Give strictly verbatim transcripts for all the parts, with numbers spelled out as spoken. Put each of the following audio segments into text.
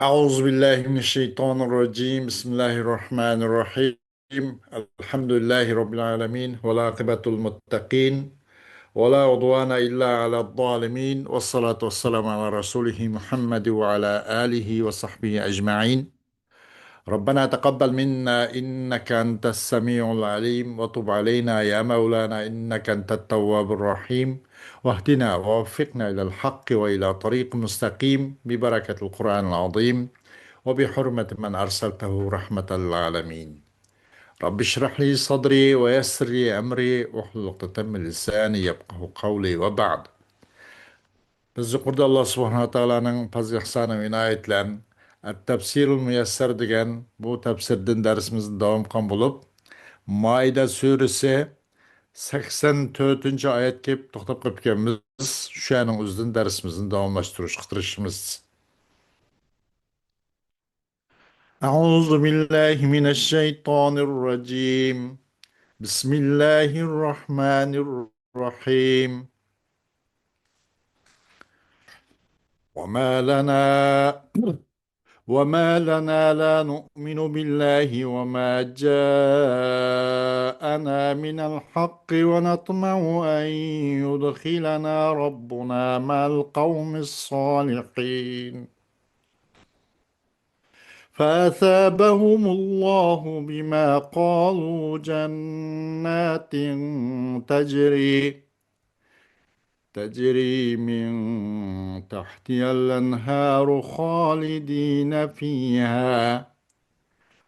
أعوذ بالله من الشيطان الرجيم. بسم الله الرحمن الرحيم. الحمد لله رب العالمين، والعاقبة للمتقين، ولا عدوان إلا على الظالمين، والصلاة والسلام على رسوله محمد وعلى آله وصحبه أجمعين. ربنا تقبل منا إنك أنت السميع العليم، وتب علينا يا مولانا إنك أنت التواب الرحيم، واهدنا ووفقنا إلى الحق وإلى طريق مستقيم ببركة القرآن العظيم وبحرمة من أرسلته رحمة للعالمين. رب اشرح لي صدري ويسر لي أمري واحلل عقدة من لساني يفقهوا قولي وبعد. بىز يۇقىرىدا ئاللا سۇبھانەھۇ ۋە تائالانىڭ پەزلى ئىھسانى ۋە ئىنايىتى بىلەن ئەت-تەپسىرۇل مۇيەسسەر دېگەن بۇ تەپسىردىن دەرسىمىزنى داۋام قىلغان بولۇپ، مائىدە سۈرىسى سەكسەن تۆتىنچى ئايەتكە كېلىپ توختاپ قېلىپكەنمىز. شۇ يەرنىڭ ئۆزىدىن دەرسىمىزنى داۋاملاشتۇرۇشقا تىرىشىمىز. أعوذ بالله من الشيطان الرجيم. بسم الله الرحمن الرحيم. وما لنا وما لنا لا نؤمن بالله وما جاءنا من الحق ونطمع أن يدخلنا ربنا مع القوم الصالحين. فأثابهم الله بما قالوا جنات تجري تجري من تحتها الأنهار خالدين فيها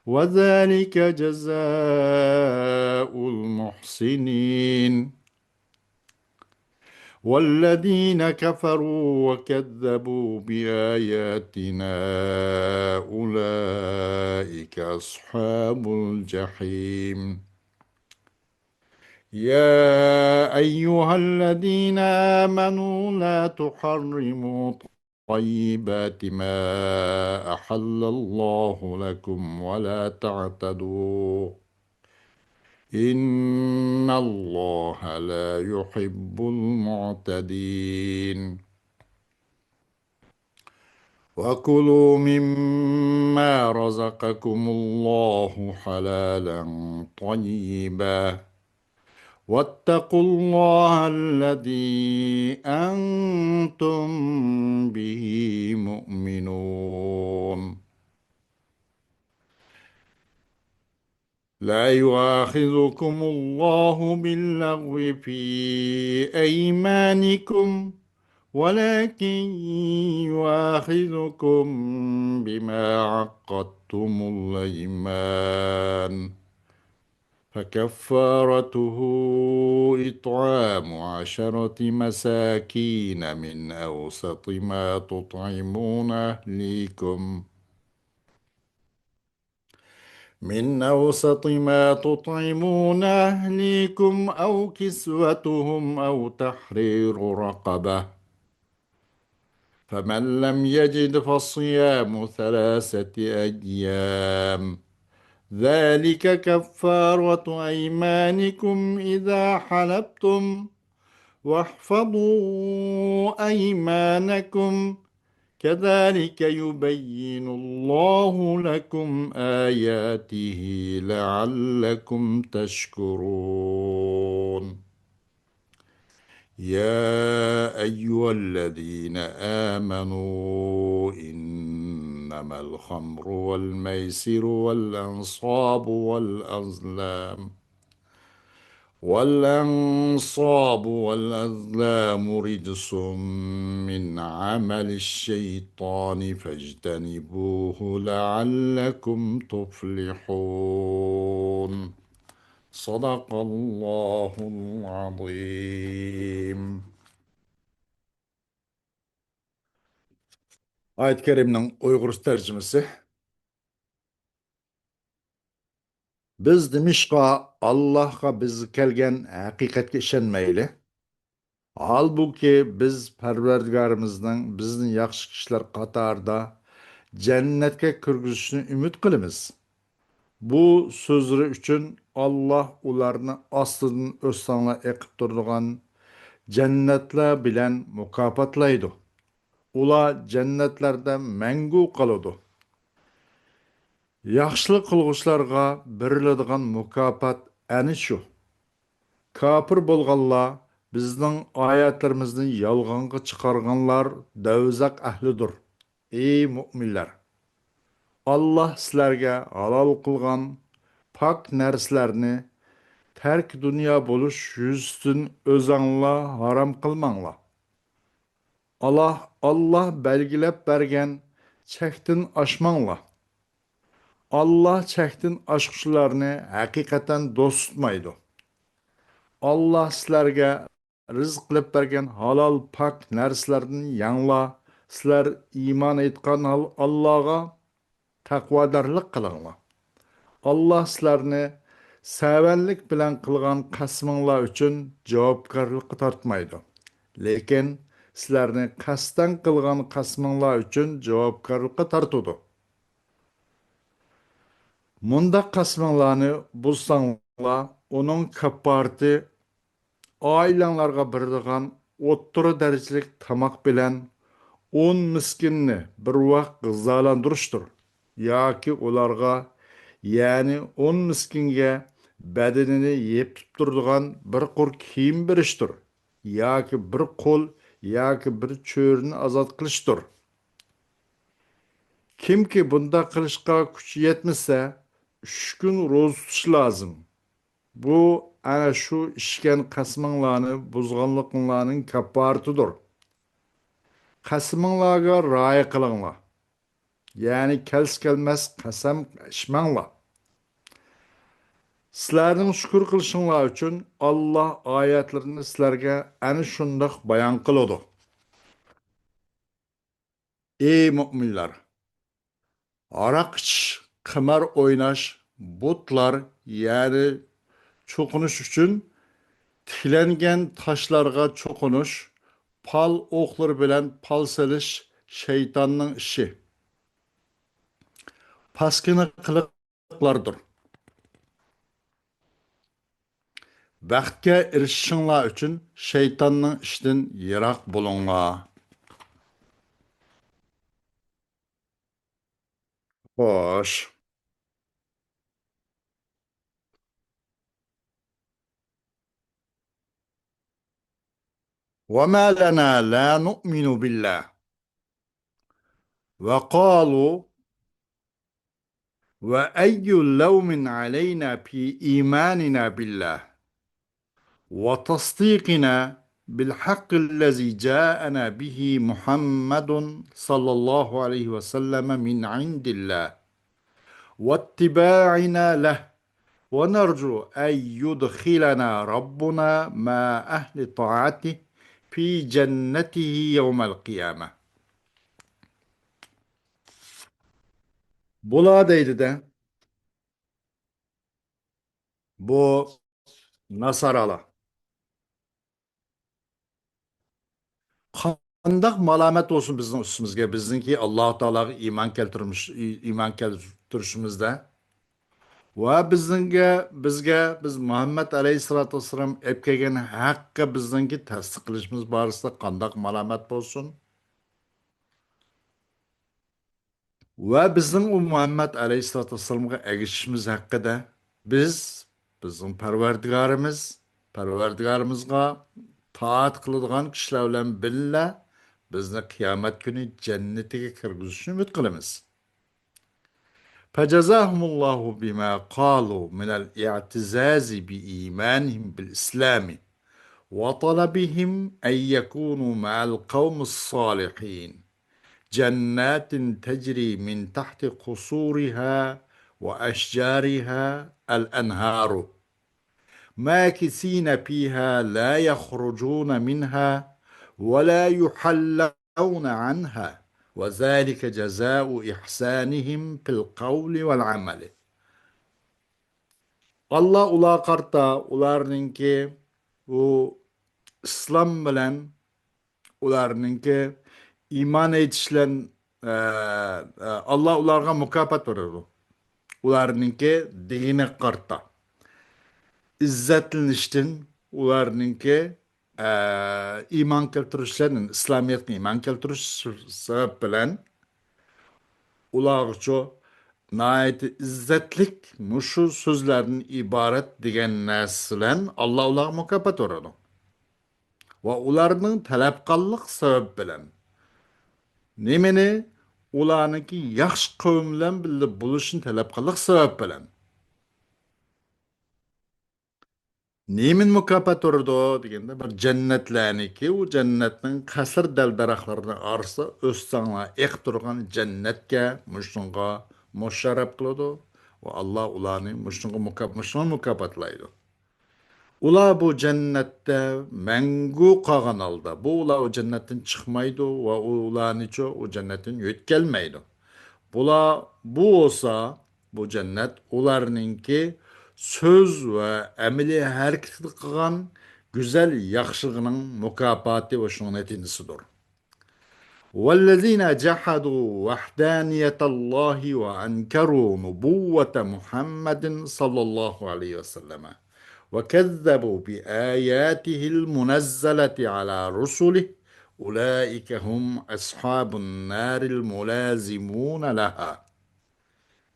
وذلك جزاء المحسنين. والذين كفروا وكذبوا بآياتنا أولئك أصحاب الجحيم. يا أيها الذين آمنوا لا تحرموا طيبات ما أحل الله لكم ولا تعتدوا إن الله لا يحب المعتدين. وكلوا مما رزقكم الله حلالا طيبا واتقوا الله الذي أنتم به مؤمنون. لا يؤاخذكم الله باللغو في أيمانكم ولكن يؤاخذكم بما عقدتم الأيمان فكفارته إطعام عشرة مساكين من أوسط ما تطعمون أهليكم من أوسط ما تطعمون أهليكم أو كسوتهم أو تحرير رقبة فمن لم يجد فصيام ثلاثة أيام ذلك كفارة أيمانكم إذا حلفتم واحفظوا أيمانكم كذلك يبين الله لكم آياته لعلكم تشكرون. يا أيها الذين آمنوا إنما الخمر والميسر والأنصاب والأزلام والأنصاب والأزلام رجس من عمل الشيطان فاجتنبوه لعلكم تفلحون. صدق الله العظيم. ئايەت كەرىمنىڭ ئۇيغۇرچە تەرجىمىسى. بىز نېمىشقا ئاللاھقا بىزگە كەلگەن ھەقىقەتكە ئىشەنمەيلى؟ ھالبۇكى، بىز پەرۋەردىگارىمىزنىڭ بىزنى ياخشى كىشىلەر قاتارىدا جەننەتكە كىرگۈزۈشىنى ئۈمىد قىلىمىز. بۇ سۆزلىرى ئۈچۈن ئاللاھ ئۇلارنى ئاستىدىن ئۆستەڭلار ئېقىپ تۇرىدىغان جەننەتلەر بىلەن مۇكاپاتلايدۇ. ئۇلار جەننەتلەردە مەڭگۈ قالىدۇ. ياخشىلىق قىلغۇچىلارغا بېرىلىدىغان مۇكاپات ئەنە شۇ. كاپىر بولغانلار، بىزنىڭ ئايەتلىرىمىزنى يالغانغا چىقارغانلار دوزاخ ئەھلىدۇر. ئەي مۆمىنلەر! ئاللاھ سىلەرگە ھالال قىلغان پاك نەرسىلەرنى تەركى دۇنيا بولۇش يۈزىسىدىن ئۆزەڭلار ھارام قىلماڭلار. ئاللاھ، ئاللاھ بەلگىلەپ بەرگەن چەكتىن ئاشماڭلار. ئاللاھ چەكتىن ئاشقۇچىلارنى ھەقىقەتەن دوست تۇتمايدۇ. ئاللاھ سىلەرگە رىزىق قىلىپ بەرگەن ھالال پاك نەرسىلەردىن يەڭلار. سىلەر ئىمان ئېيتقان ھال ئاللاھقا تەقۋادارلىق قىلىڭلار. ئاللاھ سىلەرنى سەۋەنلىك بىلەن قىلغان قەسىمىڭلار ئۈچۈن جاۋابكارلىققا تارتمايدۇ. لېكىن سىلەرنى قەستەن قىلغان قەسىمىڭلار ئۈچۈن جاۋابكارلىققا تارتىدۇ. مۇنداق قەسىمىڭلارنى بۇزساڭلار، ئۇنىڭ كاپپارىتى ئائىلەڭلارغا بېرىدىغان ئوتتۇرا دەرىجىلىك تاماق بىلەن ئون مىسكىننى بىر ۋاق غىزالاندۇرۇشتۇر. ياكى ئۇلارغا، يەنى ئون مىسكىنگە بەدىنىنى يېپىپ تۇرىدىغان بىر قۇر كىيىم بېرىشتۇر. ياكى بىر قۇل ياكى بىر چۆرىنى ئازاد قىلىشتۇر. كىمكى بۇنداق قىلىشقا كۈچى يەتمىسە، ئۈچ كۈن روزا تۇتۇشى لازىم. بۇ ئەنە شۇ ئىچكەن قەسىمىڭلارنى بۇزغانلىقىڭلارنىڭ كاپپارىتىدۇر. قەسىمىڭلارغا رىئايە قىلىڭلار. يەنى كەلسە-كەلمەس قەسەم ئىچمەڭلار. سىلەرنىڭ شۈكۈر قىلىشىڭلار ئۈچۈن ئاللاھ ئايەتلىرىنى سىلەرگە ئەنە شۇنداق بايان قىلىدۇ. ئەي مۆمىنلەر! ھاراق ئىچىش، قىمار ئويناش، بۇتلار، يەنى چوقۇنۇش ئۈچۈن تىكلەنگەن تاشلارغا چوقۇنۇش، پال ئوقلىرى بىلەن پال سېلىش شەيتاننىڭ ئىشى. پاسكىنا قىلىق قىلىقلاردۇر. بەختكە ئېرىشىشىڭلار ئۈچۈن شەيتاننىڭ ئىشىدىن يىراق بولۇڭلار. خوش. وما لنا لا نؤمن بالله وقالوا وأي لوم علينا في إيماننا بالله وتصديقنا بالحق الذي جاءنا به محمد صلى الله عليه وسلم من عند الله واتباعنا له ونرجو أن يدخلنا ربنا مع أهل طاعته في جنته يوم القيامة. بۇلار دەيدۇ-دە، بۇ ناسارالار. قانداق مالامەت بولسۇن بىزنىڭ ئۈستىمىزگە، بىزنىڭكى ئاللاھ تائالاغا ئىمان كەلتۈرمىش-، ئىمان كەلتۈرۈشىمىزدە ۋە بىزنىڭگە، بىزگە، بىز مۇھەممەد ئەلەيھىسسالاتۇ ۋەسسالام ئېلىپ كەلگەن ھەققە بىزنىڭكى تەستىق قىلىشىمىز بارىسىدا قانداق مالامەت بولسۇن؟ ۋە بىزنىڭ ئۇ مۇھەممەد ئەلەيھىسسالاتۇ ۋەسسالامغا ئەگىشىشىمىز ھەققىدە، بىز، بىزنىڭ پەرۋەردىگارىمىز، پەرۋەردىگارىمىزغا تائەت قىلىدىغان كىشىلەر بىلەن بىللە بىزنى قىيامەت كۈنى جەننىتىگە كىرگۈزۈشىنى ئۈمىد قىلىمىز. فجزاهم الله بما قالوا من الاعتزاز بإيمانهم بالإسلام وطلبهم أن يكونوا مع القوم الصالحين. جنات تجري من تحت قصورها وأشجارها الأنهار ماكثين فيها لا يخرجون منها ولا يحلون عنها وذلك جزاء إحسانهم في القول والعمل. ئاللا ئۇلارغا قارىتا ئۇلارنىڭكى بۇ ئىسلام بىلەن ئۇلارنىڭكى ئىمان ئېيتىش بىلەن، ئە، ئە، ئاللا ئۇلارغا مۇكاپات بېرىدۇ. ئۇلارنىڭكى دىنىغا قارىتا ئىززەتلىنىشتىن، ئۇلارنىڭكى، ئە، ئىمان كەلتۈرۈشلەردىن، ئىسلامىيەتكە ئىمان كەلتۈرۈش سەۋەب بىلەن ئۇلارغىچۇ ناھايىتى ئىززەتلىك مۇشۇ سۆزلەردىن ئىبارەت دېگەن نەرسە بىلەن ئاللا ئۇلارغا مۇكاپات بېرىدۇ. ۋە ئۇلارنىڭ تەلەپ قىلغانلىق سەۋەب بىلەن. نېمىنى؟ ئۇلارنىڭكى ياخشى قەۋم بىلەن بىللە بولۇشنى تەلەپ قىلغانلىق سەۋەب بىلەن. نېمىنى مۇكاپات بېرىدۇ دېگەندە، بىر جەننەتلەرنىكى، ئۇ جەننەتنىڭ قەسىر دەل-دەرەخلىرىنىڭ ئارىسىدا ئۆستەڭلار ئېقىپ تۇرغان جەننەتكە مۇشۇنىڭغا مۇشەررەپ قىلىدۇ. ۋە ئاللا ئۇلارنى مۇشۇنىڭغا مۇكاپ-، مۇشۇنىڭغا مۇكاپاتلايدۇ. ئۇلار بۇ جەننەتتە مەڭگۈ قالغان ھالدا، بۇ ئۇلار ئۇ جەننەتتىن چىقمايدۇ ۋە ئۇلارنىچۇ ئۇ جەننەتتىن يۆتكەلمەيدۇ. بۇلار، بۇ بولسا، بۇ جەننەت ئۇلارنىڭكى سۆز ۋە ئەمەلىي ھەرىكىتىدە قىلغان گۈزەل ياخشىلىقىنىڭ مۇكاپاتى ۋە شۇنىڭ نەتىجىسىدۇر. والذين جحدوا وحدانية الله وأنكروا نبوة محمد صلى الله عليه وسلم وكذبوا بآياته المنزلة على رسله أولئك هم أصحاب النار الملازمون لها.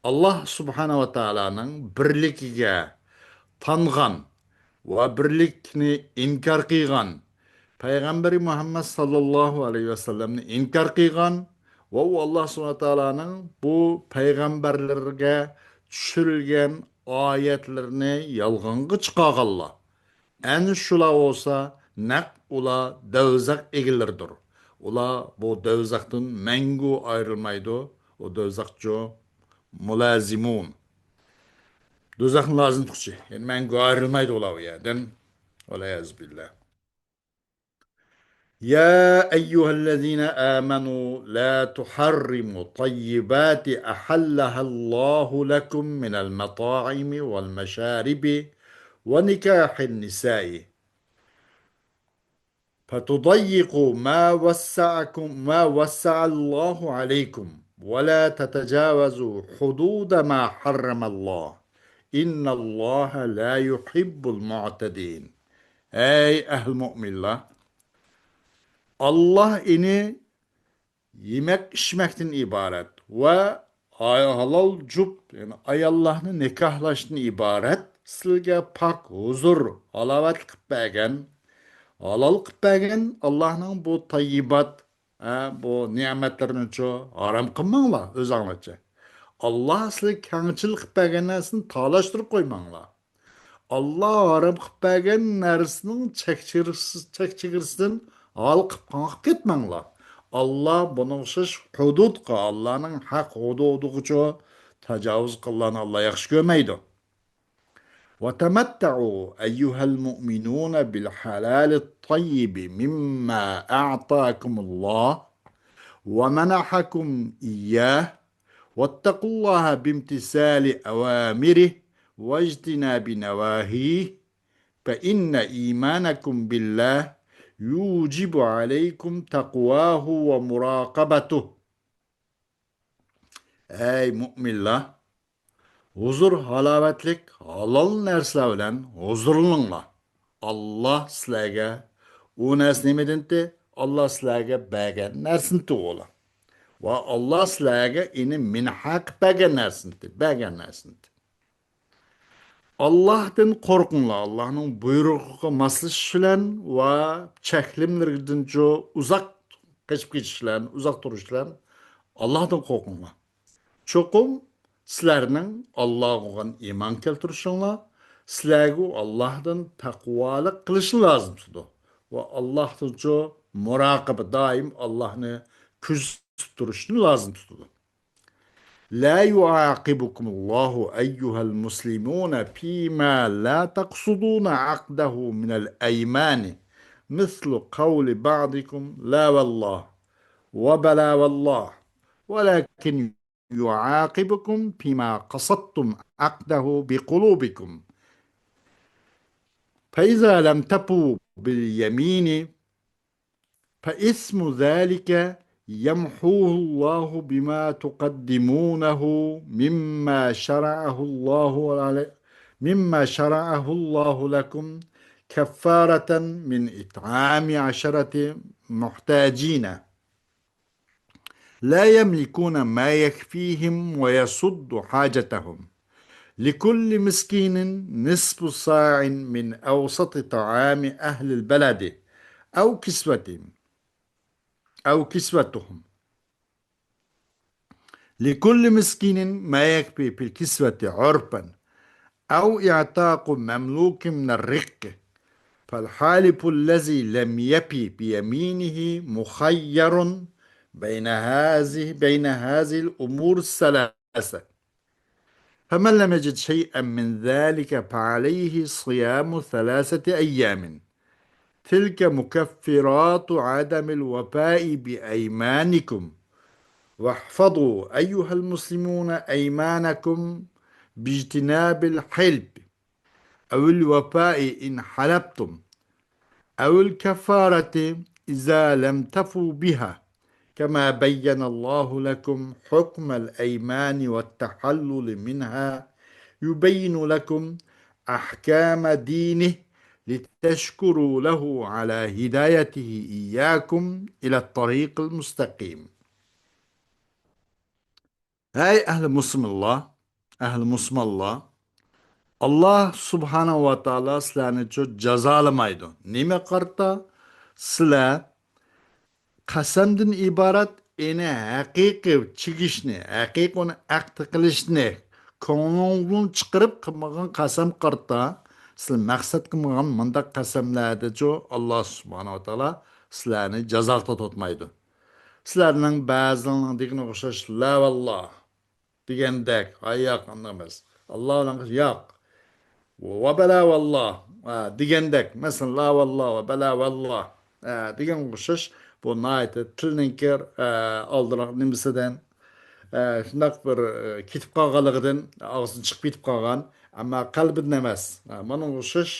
ئاللا سۇبھانەھۇ ۋە تائالانىڭ بىرلىكىگە تانغان ۋە بىرلىكنى ئىنكار قىلغان، پەيغەمبىرى مۇھەممەد ساللاللاھۇ ئەلەيھى ۋەسەللەمنى ئىنكار قىلغان ۋە ئۇ ئاللا سۇبھانەھۇ ۋە تائالانىڭ بۇ پەيغەمبەرلىرىگە چۈشۈرۈلگەن ئايەتلىرىنى يالغانغا چىقارغانلار. ئەنە شۇلار بولسا نەق ئۇلار دوزاخ ئىگىلىرىدۇر. ئۇلار بۇ دوزاختىن مەڭگۈ ئايرىلمايدۇ. ئۇ دوزاخچۇ مۇلازىمۇن. دوزاخنى لازىم تۇتقۇچى. يەنى مەڭگۈ ئايرىلمايدۇ ئۇلار ئۇ يەردىن. ۋەلئىيازۇ بىللا. يا أيها الذين آمنوا لا تحرموا طيبات أحلها الله لكم من المطاعم والمشارب ونكاح النساء فتضيقوا ما وسعكم، ما وسع الله عليكم، ولا تتجاوزوا حدود ما حرم الله، إن الله لا يحب المعتدين. ئەي ئەھلى مۆمىنلەر! ئاللا ئېنى يېمەك-ئىچمەكتىن ئىبارەت ۋە ھا-، ھالال جۈپ، يەنى ئاياللارنى نىكاھلاشتىن ئىبارەت سىلەرگە پاك، ھۇزۇر، ھالاۋەتلىك قىلىپ بەرگەن، ھالال قىلىپ بەرگەن ئاللانىڭ بۇ تەييىبات، ھە، بۇ نېمەتلىرىنىچۇ ھارام قىلماڭلار ئۆزۈڭلارچە. ئاللا سىلەرگە كەڭچىلىك قىلىپ بەرگەن نەرسىنى تالاشتۇرۇپ قويماڭلار. ئاللا ھارام قىلىپ بەرگەن نەرسىنىڭ چەك چېگرىسى-، چەك چېگرىسىدىن ھالقىپ قاڭقىپ كەتمەڭلار. ئاللا بۇنىڭغا ئوخشاش ھۇدۇدقا، ئاللانىڭ ھەق ھۇدۇدىغىچۇ تاجاۋۇز قىلغانلارنى ئاللا ياخشى كۆرمەيدۇ. وتمتعوا أيها المؤمنون بالحلال الطيب مما أعطاكم الله ومنحكم إياه واتقوا الله بامتثال أوامره واجتناب نواهيه فإن إيمانكم بالله يوجب عليكم تقواه ومراقبته. ئەي مۆمىنلەر! ھۇزۇر ھالاۋەتلىك ھالال نەرسىلەر بىلەن ھۇزۇرلىنىڭلار. ئاللا سىلەرگە ئۇ نەرسە نېمىدىنتى؟ ئاللا سىلەرگە بەرگەن نەرسىنى تۇغۇلا. ۋە ئاللا سىلەرگە ئېنى مىنھا قىلىپ بەرگەن نەرسىنى، بەرگەن نەرسىنى. ئاللاھتىن قورقۇڭلار، ئاللاھنىڭ بۇيرۇقىغا ماسلىشىش بىلەن ۋە چەكلىمىلىرىدىنچۇ ئۇزاق قېچىپ كېتىش بىلەن، ئۇزاق تۇرۇش بىلەن ئاللاھتىن قورقۇڭلار. چوقۇم سىلەرنىڭ ئاللاغا بولغان ئىمان كەلتۈرۈشۈڭلار، سىلەرگە ئۇ ئاللاھتىن تەقۋالىق قىلىشنى لازىم تۇتىدۇ. ۋە ئاللاھتىنچۇ مۇراقىبە، دائىم ئاللاھنى كۆزىتىپ تۇرۇشنى لازىم تۇتىدۇ. لا يعاقبكم الله أيها المسلمون فيما لا تقصدون عقده من الأيمان، مثل قول بعضكم لا والله وبلى والله، ولكن يعاقبكم فيما قصدتم عقده بقلوبكم، فإذا لم تفوا باليمين فإثم ذلك يمحوه الله بما تقدمونه مما شرعه الله علي-، مما شرعه الله لكم كفارة من إطعام عشرة محتاجين. لا يملكون ما يكفيهم ويسد حاجتهم. لكل مسكين نصف صاع من أوسط طعام أهل البلد أو كسوتهم، أو كسوتهم. لكل مسكين ما يكفي في الكسوة عرفا، أو إعتاق مملوك من الرق، فالحالف الذي لم يف بيمينه مخير بين هذه، بين هذه الأمور الثلاثة، فمن لم يجد شيئا من ذلك فعليه صيام ثلاثة أيام، تلك مكفرات عدم الوفاء بأيمانكم، واحفظوا أيها المسلمون أيمانكم باجتناب الحلف أو الوفاء إن حلفتم، أو الكفارة إذا لم تفوا بها، كما بين الله لكم حكم الأيمان والتحلل منها، يبين لكم أحكام دينه لتشكروا له على هدايته إياكم إلى الطريق المستقيم. ھەي ئەھلى مۇسلىمانلار، ئەھلى مۇسلىمانلار، ئاللا سۇبھانەھۇ ۋە تائالا سىلەرنى چۇ جازالىمايدۇ. نېمە قارىتا؟ سىلەر قەسەمدىن ئىبارەت ئېنى ھەقىقىي چىگىشنى، ھەقىقىي ئۇنى ئەقتى قىلىشنى كۆڭلۈڭدىن چىقىرىپ قىلمىغان قەسەم قارىتا، سىلەر مەقسەت قىلمىغان مۇنداق قەسەملەردىچۇ ئاللا سۇبھانەھۇ ۋە تائالا سىلەرنى جازاغا تارتمايدۇ. سىلەرنىڭ بەزىلىرىنىڭ دېگىنىگە ئوخشاش، لا ۋاللا دېگەندەك، ھاي ياق، ئانداق ئەمەس. ئاللا بىلەن ياق. ۋە بەلا ۋاللا، ھە، دېگەندەك، مەسىلەن، لا ۋاللا ۋە بەلا ۋاللا، ھە، دېگەنگە ئوخشاش، بۇ ناھايىتى تىلنىڭكى، ھە، ئالدىراق نېمىسىدىن، ھە، شۇنداق بىر، ھە، كېتىپ قالغانلىقىدىن ئاغزىدىن چىقىپ كېتىپ قالغان، ئەمما قەلبىدىن ئەمەس. ھە، مانا ئوخشاش،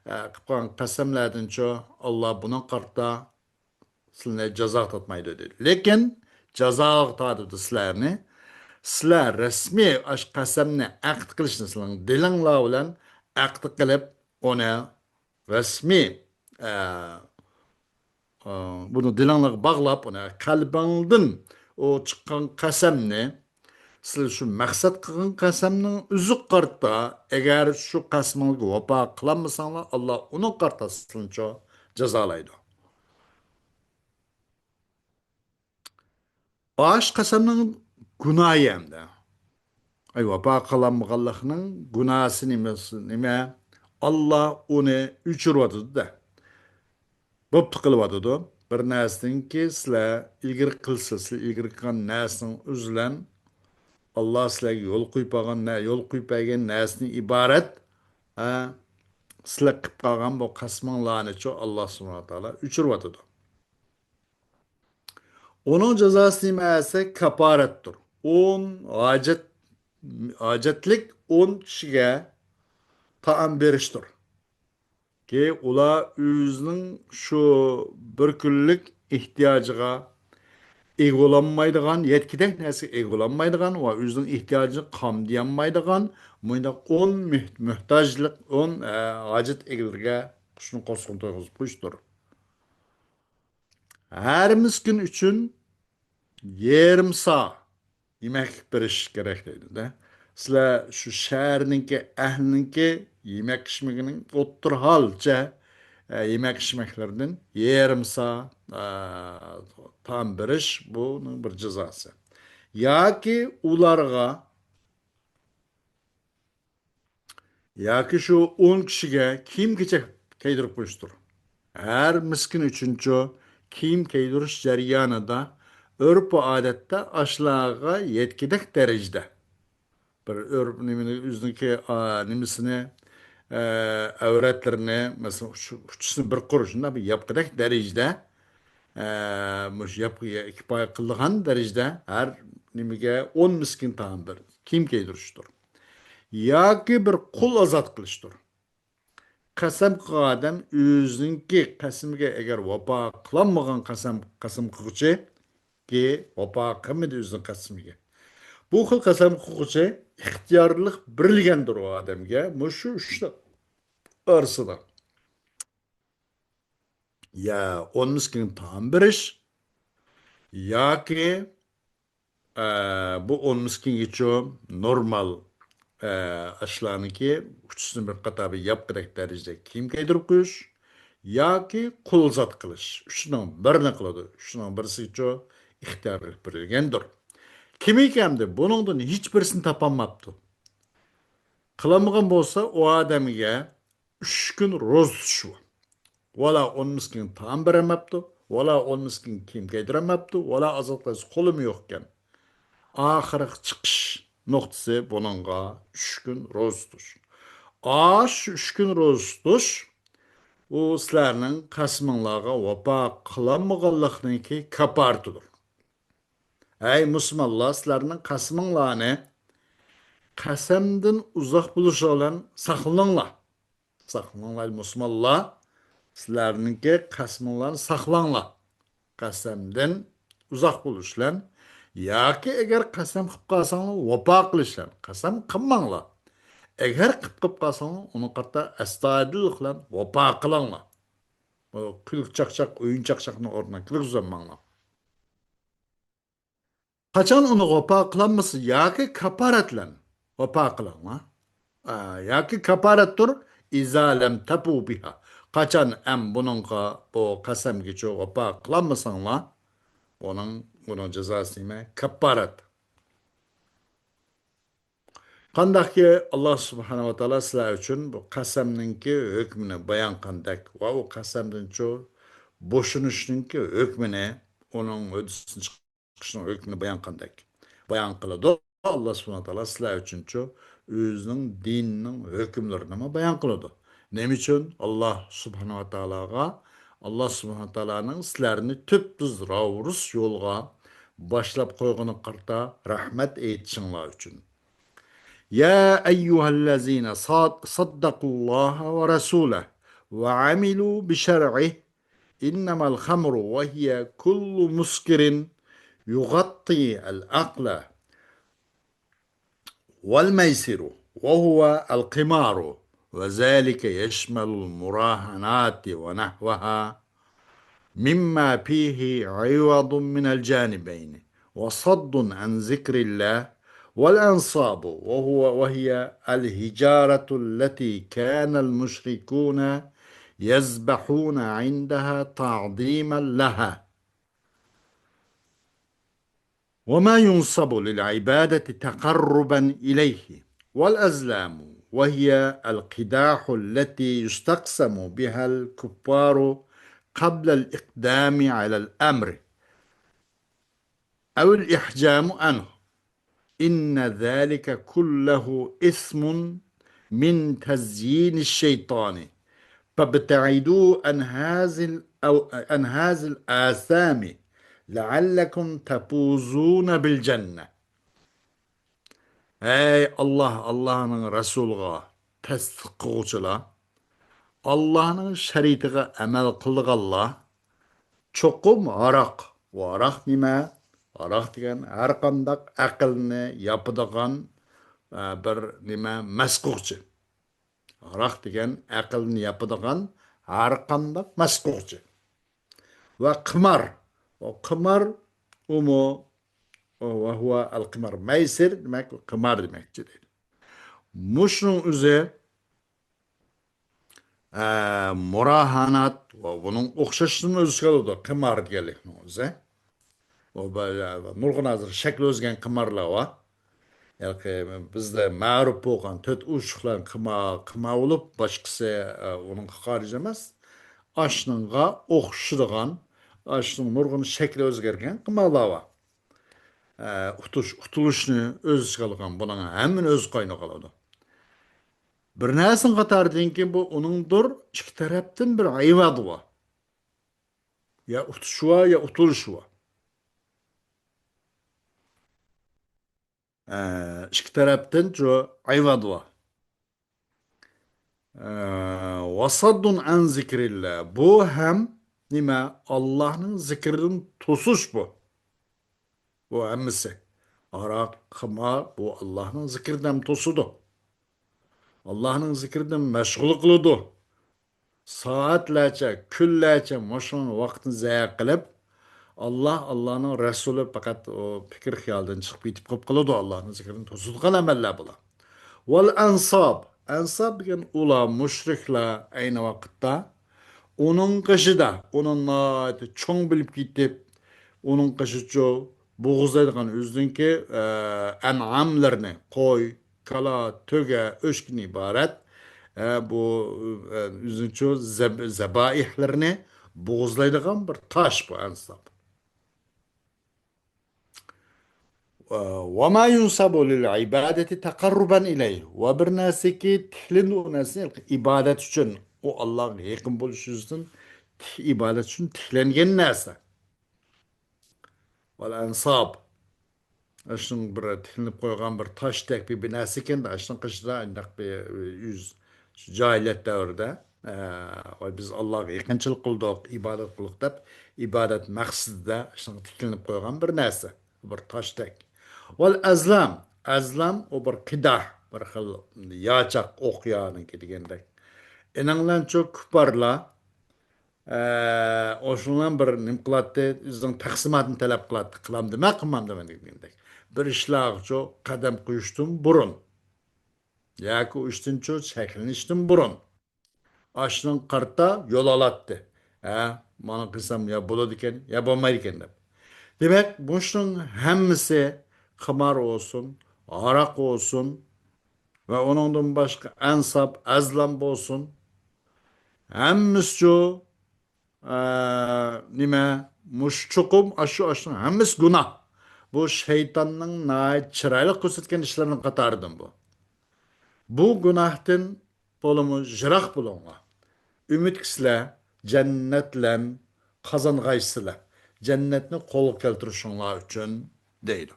ھە، قىلىپ قالغان قەسەملەردىنچۇ ئاللا بۇنىڭغا قارىتا سىلىنى جازاغا تارتمايدۇ دېدى. لېكىن جازاغا تارتىدۇ سىلەرنى. سىلەر رەسمىي ئاشۇ قەسەمنى ئەقد قىلىشنى سىلەرنىڭ دىلىڭلار بىلەن ئەقد قىلىپ، ئۇنى رەسمىي، ئە، ئە، بۇنى دىلىڭلارغا باغلاپ، ئۇنى قەلبىڭدىن ئۇ چىققان قەسەمنى سىلەر شۇ مەقسەت قىلغان قەسەمنىڭ ئۆزىگە قارىتا، ئەگەر شۇ قەسىمىڭلارغا ۋاپا قىلالمىساڭلار، ئاللا ئۇنىڭغا قارىتا سىلىنىچۇ جازالايدۇ. ئاش قەسەمنىڭ گۇناھى ھەمدە. ئەي، ۋاپا قىلالمىغانلىقنىڭ گۇناھىسى نېمە؟ نېمە؟ ئاللا ئۇنى ئۆچۈرۈۋاتىدۇ-دە. بوپتۇ قىلىۋاتىدۇ. بىر نەرسىنىڭكى سىلەر ئىلگىرى قىلسا، سىلەر ئىلگىرى قىلغان نەرسىنىڭ ئۆزى بىلەن ئاللا سىلەرگە يول قويۇپ بەرگەن نە-، يول قويۇپ بەرگەن نەرسىدىن ئىبارەت، ھە، سىلەر قىلىپ قالغان بۇ قەسىمىڭلارنىچۇ ئاللا سۇبھانەھۇ ۋە تائالا ئۆچۈرۈۋاتىدۇ. ئۇنىڭ جازاسى نېمە دېسە، كاپارەتتۇر. ئون ھاجەت، ھاجەتلىك ئون كىشىگە تائام بېرىشتۇر. كى، ئۇلار ئۆزىنىڭ شۇ بىر كۈنلۈك ئېھتىياجىغا ئىگە بولالمايدىغان، يەتكۈدەك نەرسىگە ئىگە بولالمايدىغان ۋە ئۆزىنىڭ ئېھتىياجىنى قامدىيالمايدىغان مۇنداق ئون مۆھ-، مۆھتاجلىق، ئون، ئە، ھاجەت ئېگىلىرىگە شۇنى قورسىقىنى تويغۇزۇپ قويۇشتۇر. ھەر مىسكىن ئۈچۈن يېرىم سا يېمەكلىك بېرىش كېرەك دەيدۇ-دە. سىلەر شۇ شەھەرنىڭكى، ئەھلىنىڭكى يېمەك ئىچمىكىنىڭ ئوتتۇرا ھالچە، ئە، يېمەك ئىچمەكلىرىدىن يېرىم سا، ئە، تائام بېرىش، بۇنىڭ بىر جازاسى. ياكى ئۇلارغا ياكى شۇ ئون كىشىگە كىيىم-كېچەك كىيدۈرۈپ قويۇشتۇر. ھەر مىسكىن ئۈچۈنچۇ كىيىم كىيدۈرۈش جەريانىدا ئۆرپ-ئادەتتە ئاشۇلارغا يەتكۈدەك دەرىجىدە بىر ئۆرپ نېمىنى، ئۆزىنىڭكى، ئا، نېمىسىنى، ئە، ئەۋرەتلىرىنى، مەسىلەن، ئۇچ-، ئۇچىسىنى بىر قۇر شۇنداق بىر ياپقۇدەك دەرىجىدە، ئە، مۇشۇ ياپ-، كىپايە قىلىدىغان دەرىجىدە ھەر نېمىگە ئون مىسكىن تائام بېرىدۇ. كىيىم كىيدۈرۈشتۇر. ياكى بىر قۇل ئازاد قىلىشتۇر. قەسەم قىلغان ئادەم ئۆزىنىڭكى قەسىمىگە ئەگەر ۋاپا قىلالمىغان قەسەم، قەسەم قىلغۇچى، كى ۋاپا قىلمىدى ئۆزىنىڭ قەسىمىگە. بۇ خىل قەسەم قىلغۇچى ئىختىيارلىق بېرىلگەندۇر ئۇ ئادەمگە مۇشۇ ئۈچ ئارىسىدا. يا ئون مىسكىنگە تائام بېرىش، ياكى ئە، بۇ ئون مىسكىنگىچۇ نورمال، ئە، ئاشلارنىڭكى ئۈچىسىنى بىر قاتار بىر ياپقىدەك دەرىجىدە كىيىم كىيدۈرۈپ قويۇش ياكى قول زات قىلىش. ئۈچىنىڭ بىرىنى قىلىدۇ. ئۈچىنىڭ بىرسىچۇ ئىختىيار قىلىپ بېرىلگەندۇر. كىمكى ئەمدى بۇنىڭدىن ھېچ بىرسىنى تاپالماپتۇ. قىلالمىغان بولسا، ئۇ ئادەمگە ئۈچ كۈن روزا تۇتۇش بار. ۋالا ئون مىسكىنگە تائام بېرەلمەپتۇ، ۋالا ئون مىسكىنگە كىيىم كىيدۈرەلمەپتۇ، ۋالا ئازاد قىلىش قولىمۇ يوقكەن. ئاخىرقى چىقىش نۇقتىسى بۇنىڭغا ئۈچ كۈن روزا تۇتۇش. ئاشۇ ئۈچ كۈن روزا تۇتۇش، ئۇ سىلەرنىڭ قەسىمىڭلارغا ۋاپا قىلالمىغانلىقنىڭكى كاپپارىتىدۇر. ئەي مۇسۇلمانلار، سىلەرنىڭ قەسىمىڭلارنى قەسەمدىن ئۇزاق بولۇشى بىلەن ساقلىنىڭلار. ساقلىنىڭلار، مۇسۇلمانلار، سىلەرنىڭكى قەسىمىڭلارنى ساقلاڭلار. قەسەمدىن ئۇزاق بولۇش بىلەن، ياكى ئەگەر قەسەم قىلىپ قالساڭلار، ۋاپا قىلىش بىلەن. قەسەم قىلماڭلار. ئەگەر قىلىپ، قىلىپ قالساڭلار، ئۇنىڭغا قارىتا ئەستايىدىللىق بىلەن ۋاپا قىلىڭلار. بۇ كۈلكە چاقچاق، ئويۇن چاقچاقنىڭ ئورنىغا كىرگۈزۈۋالماڭلار. قاچان ئۇنى ۋاپا قىلالمىسا ياكى كاپپارەت بىلەن ۋاپا قىلىڭلار. ئا، ياكى كاپپارەتتۇر، ئىزا لەم تەپۇ بىھا. قاچان ئەم بۇنىڭغا، بۇ قەسەمگىچۇ ۋاپا قىلالمىساڭلار، بۇنىڭ، بۇنىڭ جازاسى نېمە؟ كاپپارەت. قانداقكى، ئاللا سۇبھانەھۇ ۋە تائالا سىلەر ئۈچۈن بۇ قەسەمنىڭكى ھۆكمىنى بايان قىلغاندەك ۋە ئۇ قەسەمدىنچۇ بوشىنىشنىڭكى ھۆكمىنى، ئۇنىڭ ھۆددىسىدىن چىقىشنىڭ ھۆكمىنى بايان قىلغاندەك بايان قىلىدۇ. ئاللا سۇبھانەھۇ ۋە تائالا سىلەر ئۈچۈنچۇ ئۆزىنىڭ دىنىنىڭ ھۆكۈملىرىنىمۇ بايان قىلىدۇ. نېمە ئۈچۈن؟ ئاللا سۇبھانەھۇ ۋە تائالاغا، ئاللا سۇبھانەھۇ ۋە تائالانىڭ سىلەرنى تۈپتۈز راۋۇرۇس يولغا باشلاپ قويغىنىغا قارىتا رەھمەت ئېيتىشىڭلار ئۈچۈن. يا أيها الذين صد-، صدقوا الله ورسوله وعملوا بشرعه، إنما الخمر وهي كل مسكر يغطي العقل والميسر وهو القمار، وذلك يشمل المراهنات ونحوها مما فيه عوض من الجانبين وصد عن ذكر الله، والأنصاب وهو، وهي الحجارة التي كان المشركون يذبحون عندها تعظيما لها، وما ينصب للعبادة تقربا إليه، والأزلام وهي القداح التي يستقسم بها الكفار قبل الإقدام على الأمر أو الإحجام عنه، إن ذلك كله إثم من تزيين الشيطان، فابتعدوا عن هذه ال-، أو، عن هذه الآثام لعلكم تفوزون بالجنة. ئەي ئاللا، ئاللانىڭ رەسۇلىغا تەستىق قىلغۇچىلار، ئاللانىڭ شەرىئىتىگە ئەمەل قىلىدىغانلار، چوقۇم ھاراق. ئۇ ھاراق نېمە؟ ھاراق دېگەن ھەر قانداق ئەقىلنى ياپىدىغان، ئە، بىر نېمە، مەس قىلغۇچى. ھاراق دېگەن ئەقىلنى ياپىدىغان ھەر قانداق مەس قىلغۇچى. ۋە قىمار. ئۇ قىمار، ئۇمۇ، ۋە ھۇۋە ئەل قىمار. مەيسىر دېمەك، قىمار دېمەكچى دەيدۇ. مۇشۇنىڭ ئۆزى، ئە، مۇراھانات ۋە بۇنىڭ ئوخشاشلىرىنى ئۆز ئىچىگە ئالىدۇ، قىمار دېگەنلىكنىڭ ئۆزى. ئۇ بە-، نۇرغۇن ھازىر شەكلى ئۆزگەرگەن قىمارلار بار. ياكى بىزدە مەرۇپ بولغان تۆت ئۇچۇقلارنى قىما-، قىمار بولۇپ، باشقىسى، ئە، ئۇنىڭغا خارىج ئەمەس. ئاشۇنىڭغا ئوخشىدىغان، ئاشۇنىڭ نۇرغۇن شەكلى ئۆزگەرگەن قىمارلار بار. ئە، ئۇتۇش، ئۇتۇلۇشنى ئۆز ئىچىگە ئالغان، بۇنىڭ ھەممىنى ئۆز قوينىغا ئالىدۇ. بىر نەرسىنىڭ قاتارىدىن كېيىن بۇ ئۇنىڭدۇر ئىككى تەرەپتىن بىر ئەيۋەدى بار. يا ئۇتۇشى بار، يا ئۇتۇلۇشى بار. ئە، ئىككى تەرەپتىن شۇ ئەيۋەدى بار. ئە، ۋەسەددۇن ئەن زىكرىللا. بۇ ھەم نېمە؟ ئاللاھنىڭ زىكرىدىن توسۇش بۇ. بۇ ھەممىسى. ھاراق، قىمار، بۇ ئاللاھنىڭ زىكرىدىن توسىدۇ. ئاللاھنىڭ زىكرىدىن مەشغۇل قىلىدۇ. سائەتلەرچە، كۈنلەرچە مۇشۇنىڭ ۋاقتىنى زايە قىلىپ، ئاللا، ئاللانىڭ رەسۇلى پەقەت ئۇ پىكىر خىيالدىن چىقىپ كېتىپ قېلىپ قالىدۇ، ئاللانىڭ زىكرىنى توسىدىغان ئەمەللەر بۇلار. ۋەل ئەنساب، ئەنساب دېگەن ئۇلار مۇشرىكلار ئەينى ۋاقىتتا ئۇنىڭ قېشىدا، ئۇنى ناھايىتى چوڭ بىلىپ كېتىپ، ئۇنىڭ قېشىچۇ بوغۇزلايدىغان ئۆزىنىڭكى، ئە، ئەنئاملىرىنى، قوي، كالا، تۆگە، ئۆچكىدىن ئىبارەت، ئە، بۇ، ئە، ئۆزىنىڭچۇ زەب-، زەبائىھلىرىنى بوغۇزلايدىغان بىر تاش بۇ ئەنساب. ۋە ما يۇنسابۇ لىل ئىبادەتى تەقەررۇبەن ئىلەيھ. ۋە بىر نەرسىكى تىكلىنىدۇ، ئۇ نەرسىنى ئىبادەت ئۈچۈن، ئۇ ئاللاغا يېقىن بولۇش يۈزىسىدىن تىك-، ئىبادەت ئۈچۈن تىكلەنگەن نەرسە. ۋەل ئەنساب. شۇنىڭ بىر تىكلىنىپ قويغان بىر تاشتەك بىر، بىر نەرسە ئىكەن، شۇنىڭ قېشىدا ئانداق بىر يۈز، شۇ جاھىلىيەت دەۋرىدە، ئە، ۋاي، بىز ئاللاغا يېقىنچىلىق قىلدۇق، ئىبادەت قىلدۇق دەپ، ئىبادەت مەقسىتىدە شۇنىڭغا تىكلىنىپ قويغان بىر نەرسە، بىر تاشتەك. ۋەل ئەزلام، ئەزلام ئۇ بىر قىداھ، بىر خىل ياچاق، ئوقيانىڭكى دېگەندەك. ئېنىڭلارچۇ كۇپپارلار، ئە، ئوشۇنلار بىر نېمە قىلاتتى، ئۆزىنىڭ تەقسىماتىنى تەلەپ قىلاتتى، قىلامدىمەن، قىلمامدىمەن دېگەندەك. بىر ئىشلارغىچۇ قەدەم قويۇشتىن بۇرۇن ياكى ئۇ ئىشتىنچۇ چەكلىنىشتىن بۇرۇن ئاشۇنىڭغا قارىتا يول ئالاتتى. ھە، مانا قىلسام يا بولىدىكەن، يا بولمايدىكەن دەپ. دېمەك، مۇشۇنىڭ ھەممىسى، قىمار بولسۇن، ھاراق بولسۇن ۋە ئۇنىڭدىن باشقا ئەنساب، ئەزلام بولسۇن، ھەممىسىچۇ، ئە، نېمە، مۇشۇ چوقۇم ئاشۇ، ئاشۇنىڭ ھەممىسى گۇناھ. بۇ شەيتاننىڭ ناھايىتى چىرايلىق كۆرسەتكەن ئىشلىرىنىڭ قاتارىدىن بۇ. بۇ گۇناھتىن تولىمۇ يىراق بولۇڭلار. ئۈمىدكە سىلەر جەننەتلەن قازانغايسىلەر. جەننەتنى قولغا كەلتۈرۈشۈڭلار ئۈچۈن، دەيدۇ.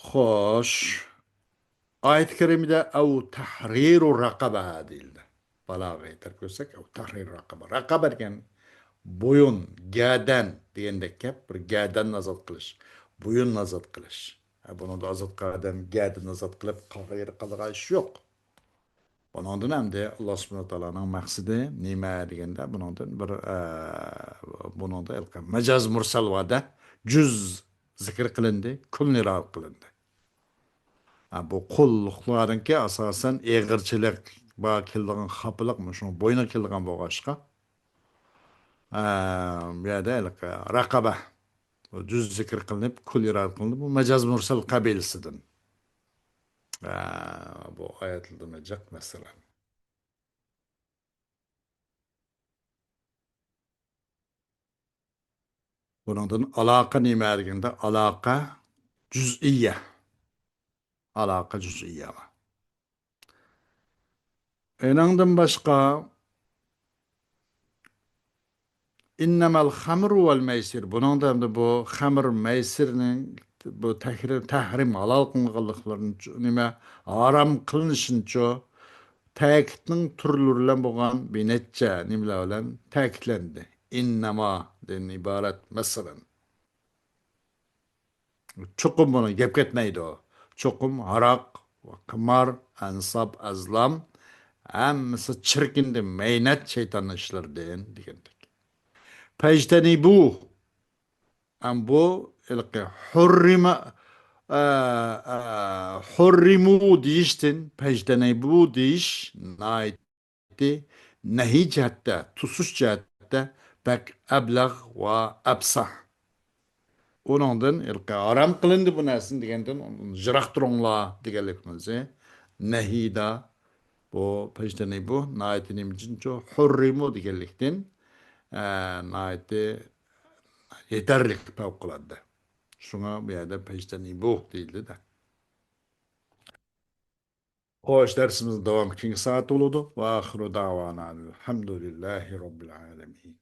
خوش. ئايەت كەرىمىدە «ئەۋ تەھرىرۇ رەقەبە» دېيىلدى. بالاغەگە يېتەر كۆرسەك، «ئەۋ تەھرىرۇ رەقەبە». رەقەبە دېگەن بويۇن، گەدەن دېگەندەك گەپ، بىر گەدەننى ئازاد قىلىش، بويۇننى ئازاد قىلىش. ھە، بۇنىڭدا ئازاد قىلغان ئادەم گەدىنىنى ئازاد قىلىپ، قالغان يېرى قالىدىغان ئىش يوق. بۇنىڭدىن ئەمدى ئاللا سۇبھانەھۇ ۋە تائالانىڭ مەقسىتى نېمە دېگەندە، بۇنىڭدىن بىر، ئە، بۇنىڭدا ھېلىقى مەجاز مۇرسەل بار-دە، جۈز زىكىر قىلىندى، كۇللى رەد قىلىندى. ھە، بۇ قۇللۇقلاردىنكى ئاساسەن ئېغىرچىلىق بار كېلىدىغان خاپىلىق مۇشۇ بوينىغا كېلىدىغان بولغاچقا، ئە، بۇ يەردە ھېلىقى رەقەبە، بۇ جۈز زىكىر قىلىنىپ، كۇللى رەد قىلىندى. بۇ مەجاز مۇرسەل قەبىلىسىدىن. ئە، بۇ ئايەتلەردىن جىق مەسىلە. بۇنىڭدىن ئالاقە نېمە دېگەندە، ئالاقە جۈزئىيە. ئالاقە جۈزئىيە بار. ئېنىڭدىن باشقا، «ئىننەمەل خەمرۇ ۋەل مەيسىر». بۇنىڭدا ئەمدى بۇ خەمر، مەيسىرنىڭ بۇ تەھرىم، تەھرىم، ھالال قىلىنغانلىقلىرىنى، نېمە، ھارام قىلىنىشىنىچۇ، تەكىتنىڭ تۈرلىرى بىلەن بولغان بىر نەچچە نېمىلەر بىلەن تەكىتلەندى. «ئىننەما» دىن ئىبارەت، مەسىلەن. چوقۇم بۇنىڭ گەپ كەتمەيدۇ. چوقۇم ھاراق، قىمار، ئەنساب، ئەزلام، ھەممىسى چىركىندىن، مەينەت، شەيتاننىڭ ئىشلىرىدىن دېگەندەك. «پەجتەنىبۇ». ئەم بۇ ھېلىقى ھۇررىمە، ئە، ئە، ھۇررىمۇ دېيىشتىن پەجتەنىبۇ دېيىش ناھايىتى نەھىي جەھەتتە، توسۇش جەھەتتە بەك ئەبلەغ ۋە ئەپساھ. ئۇنىڭدىن ھېلىقى ھارام قىلىندى بۇ نەرسىنى دېگەندىن، ئۇنىڭدىن يىراق تۇرۇڭلار دېگەنلىك مەنىسى. نەھىيدا بۇ پەجتەنىبۇ ناھايىتى نېمە ئۈچۈنچۇ؟ ھۇررىمۇ دېگەنلىكتىن، ئە، ناھايىتى يېتەرلىك، پەۋقۇلئاددە. شۇڭا بۇ يەردە پەجتەنىبۇ دېيىلدى-دە. خوش، دەرسىمىزنىڭ داۋامى كېيىنكى سائەتتە بولىدۇ. ۋە ئاخىرۇ دەۋانا ئەلھەمدۇلىللاھى رەببىل ئالەمىن.